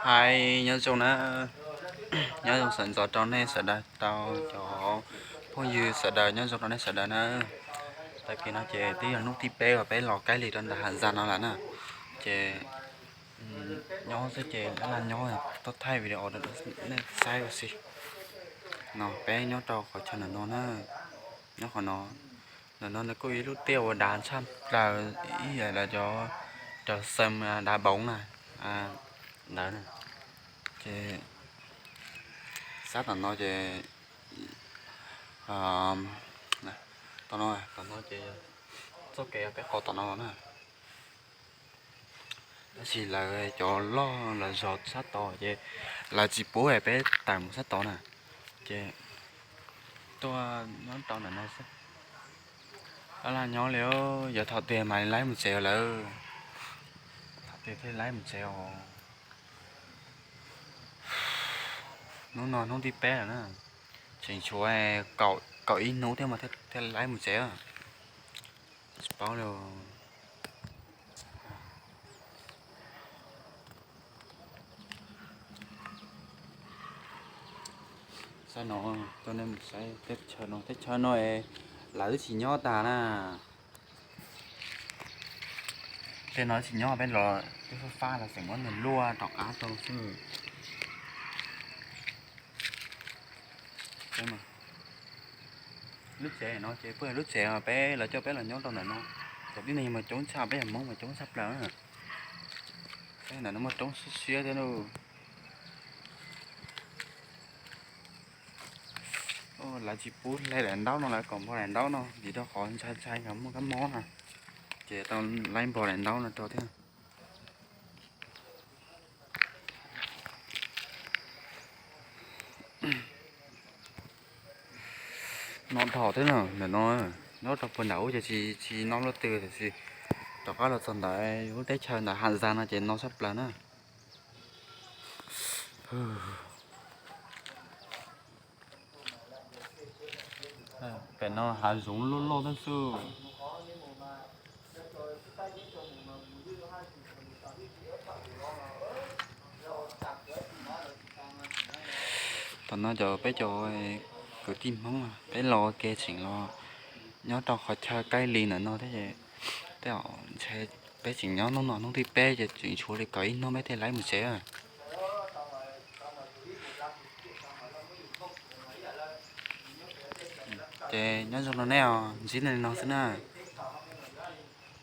Hais nyob zoo na, nyob zoo sawv ntxov rau nej sawv daws, tau cov phooj ywg sawv daws, nyob zoo rau nej sawv daws na. Tag kis no ces twb yog hnub thib peb uas peb los Kaib Lis rau ntawm Has Zas no lawm na. Ces nyob xwb ces laj laj nyob, tuaj thaij video rau nej saib ua si. No peb nyob rau qhov chaw ntawm no na, nyob qhov no. Ntawm no nws kuj ib lub tiaj uas dav tshaj plaws, ib yam li cov, cov xeem dav boov na, ntawd na. Ces sab tom no ces, tom no, tom no ces txoj kev peb qhov tom no los na. Tab sis lawv cov loj los zog sab tod ces lawv tsis pub peb tawm mus sab tod na, ces tuaj nyob rau ntawm no xwb. Laj laj nyob li, yuav thaum twg mam li laib mus tsev lawm. Thaum twg thiaj laib mus tsev os? Hnub no hnub thib peb lawm na, tseem tshuav kaum ib hnub thiab mas thiaj laib mus tsev. Tsis paub li. Saib no, coj nej mus saib teb chaws no, teb chaws no lawv tsis nyob tas na. Tej no tsis nyob, peb los twb fab fab los tseem muab nws luaj rov qab rau xwb. Lub tsev no ces peb lub tsev peb, lawv coj peb los nyob rau ntawm no. Cov tib neeg mas coob tshaj, peb yog Hmoob mas coob tshaj plaws. Saib ntawm no muaj roob siab siab thiab lauj. Lawv tsis pub hle daim ntaub no, lawv kom npog daim ntaub no vim rau qhov ntshai ntshai nkawd muaj kab mob na, ces tau laib npog daim ntaub no rau thiab. No dhos thiab na, ntawm no nyob rau puag nram ub ces tsis, tsis no luaj twg, tiam sis rov qab los txog ntawm lub teb chaws ntawm Has Zas no ces no tshaj plaws na. Pem no hav zoov loj loj thiab xwb. Thaum no cov, peb cov kwv tij Hmoob peb los ua ke tseem los nyob rau qhov chaw Kaib Lis ntawm no thiab, tej zaum ntshe peb tseem nyob hnub no hnub thib peb ces tseem tshuav li kaum ib hnub peb thiaj laib mus tsev. Ces nyob zoo rau nej os, ntsib nej li no xwb na.